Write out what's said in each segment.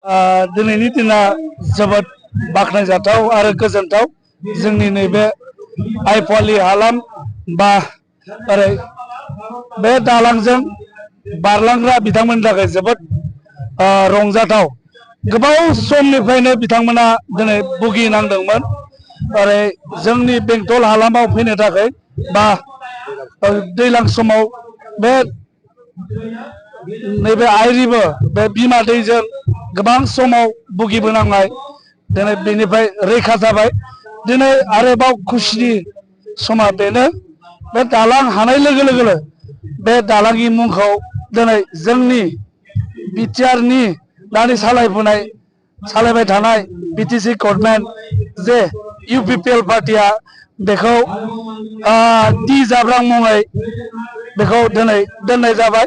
दिनैनि दिना जोबोद बाख्नायजाथाव आरो गोजोनथाव जोंनि नैबे आइफवालि हालाम बा ओरै बे दालांजों बारलांग्रा बिथांमोननि थाखाय जोबोद रंजाथाव गोबाव समनिफ्रायनो बिथांमोना दिनै भुगिनांदोंमोन ओरै जोंनि बेंटल हालामाव फैनो थाखाय बा दैज्लां समाव बे नैबे आइरिबो बे बिमा दैजों गोबां समाव भुगिबोनांनाय दिनै बेनिफ्राय रैखा जाबाय दिनै आरोबाव खुसिनि समा बेनो बे दालां हानाय लोगो लोगोनो बे दालांनि मुंखौ दिनै जोंनि बिटिआरनि दानि सालायबाय थानाय बिटिसि गभर्नमेन्ट जे इउपिपिएल पार्टिया बेखौ टि जाब्रां मुङै बेखौ दिनै दोननाय जाबाय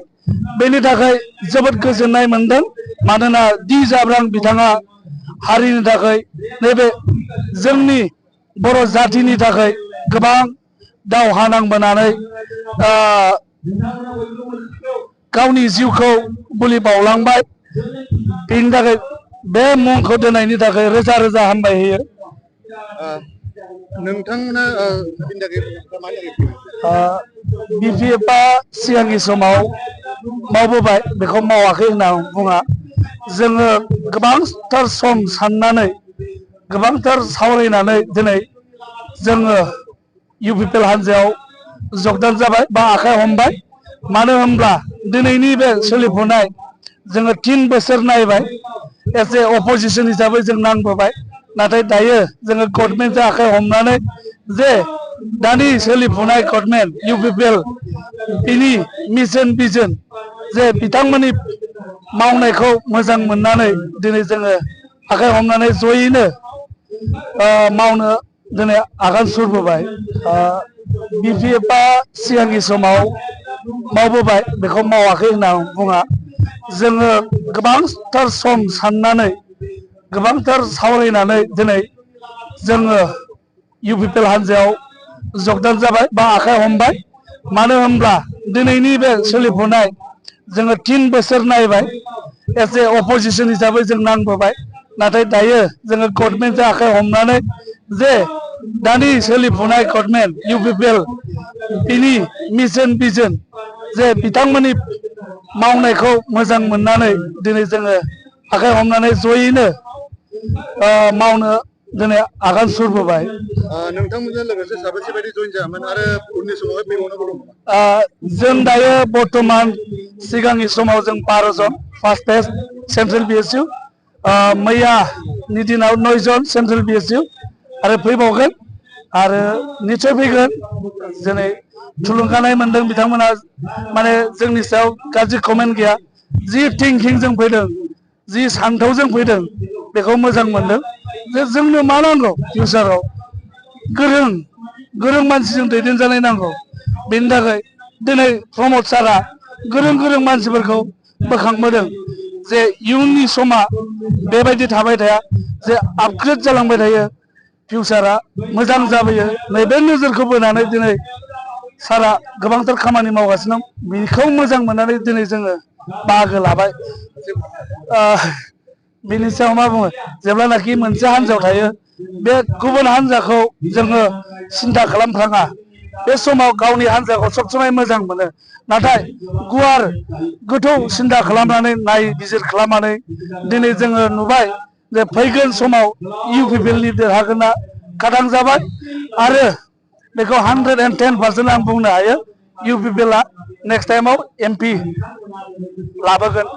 बेनि थाखाय जोबोद गोजोननाय मोनदों मानोना टि जाब्रां बिथाङा हारिनि थाखाय नैबे जोंनि बर' जातिनि थाखाय गोबां दावहा नांबोनानै गावनि जिउखौ बलि बावलांबाय बेनि थाखाय बे मुंखौ दोननायनि थाखाय रोजा रोजा हामबाय होयो नोंथांमोना बिपिएफआ सिगांनि समाव मावबोबाय बेखौ मावाखै होनना बुङा जोङो गोबांथार सम साननानै गोबांथार सावरायनानै दिनै जोङो इउपिपिएल हान्जायाव जगदान जाबाय बा आखाइ हमबाय मानो होनब्ला दिनैनि बे सोलिफुनाय जोङो 3 बोसोर नायबाय एस ए अपोजिसन हिसाबै जों नांबोबाय नाथाय दायो जोङो गभर्नमेन्टजों आखाइ हमनानै जे दानि सोलिफुनाय गभर्नमेन्ट इउपिपिएल बिनि मिशन भिजन जे बिथांमोननि मावनायखौ मोजां मोननानै दिनै जोङो आखाइ हमनानै जयैनो मावनो दिनै आगान सुरबोबाय बिपिएफआ सिगांनि समाव मावबोबाय बेखौ मावाखै होनना बुङा जोङो गोबांथार सम साननानै गोबांथार सावरायनानै दिनै जोङो इउपिपिएल हान्जायाव जगदान जाबाय बा आखाइ हमबाय मानो होनब्ला दिनैनि बे सोलिफुनाय जोङो 3 बोसोर नायबाय एस ए अपोजिसन हिसाबै जों नांबोबाय नाथाय दायो जोङो गभर्नमेन्टजों आखाइ हमनानै जे दानि सोलिफुनाय गभर्नमेन्ट इउपिपिएल बिनि मिशन भिजन जे बिथांमोननि मावनायखौ मोजां मोननानै दिनै जोङो आखाइ हमनानै जयैनो मावनो दिनै आगान सुरबोबाय नोंथांमोनजों लोगोसे साबेसे बायदि जइन जायामोन आरो उननि समावहाय फैबावनांगौ दं जों दायो बर्तमान सिगांनि समाव जों 12 जन फार्स्ट फेज सेन्ट्रेल बिएसइउ मैयानि दिनाव 9 जन सेन्ट्रेल बिएसइउ आरो फैबावगोन आरो निश्चय फैगोन दिनै थुलुंगानाय मोनदों बिथांमोना माने जोंनि सायाव गाज्रि कमेन्ट गैया जि थिंकिंजों फैदों जि सान्थौजों फैदों बेखौ मोजां मोनदों जे जोंनो मा नांगौ फिउचाराव गोरों मानसिजों दैदेनजानाय नांगौ बेनि थाखाय दिनै प्रमद सारआ गोरों मानसिफोरखौ बोखांबोदों जे इयुननि समा बेबायदि थाबाय थाया जे आपग्रेड जालांबाय थायो फिउचारा मोजां जाबोयो नैबे नोजोरखौ बोनानै दिनै सारा गोबांथार खामानि मावगासिनो दं बेखौ मोजां मोननानै दिनै जोङो बाहागो लाबाय बिनि सायाव मा बुङो जेब्लानाखि मोनसे हान्जायाव थायो बे गुबुन हान्जाखौ जोङो सिन्था खालामफ्लाङा बे समाव गावनि हान्जाखौ सब समाय मोजां मोनो नाथाय गुवार गोथौ सिन्था खालामनानै नायबिजिर खालामनानै दिनै जोङो नुबाय जे फैगोन समाव इउपिपिएलनि देरहागोना खादां जाबाय आरो बेखौ 110% आं बुंनो हायो इउपिपिएलआ नेक्स्ट टाइमाव एमपि लाबोगोन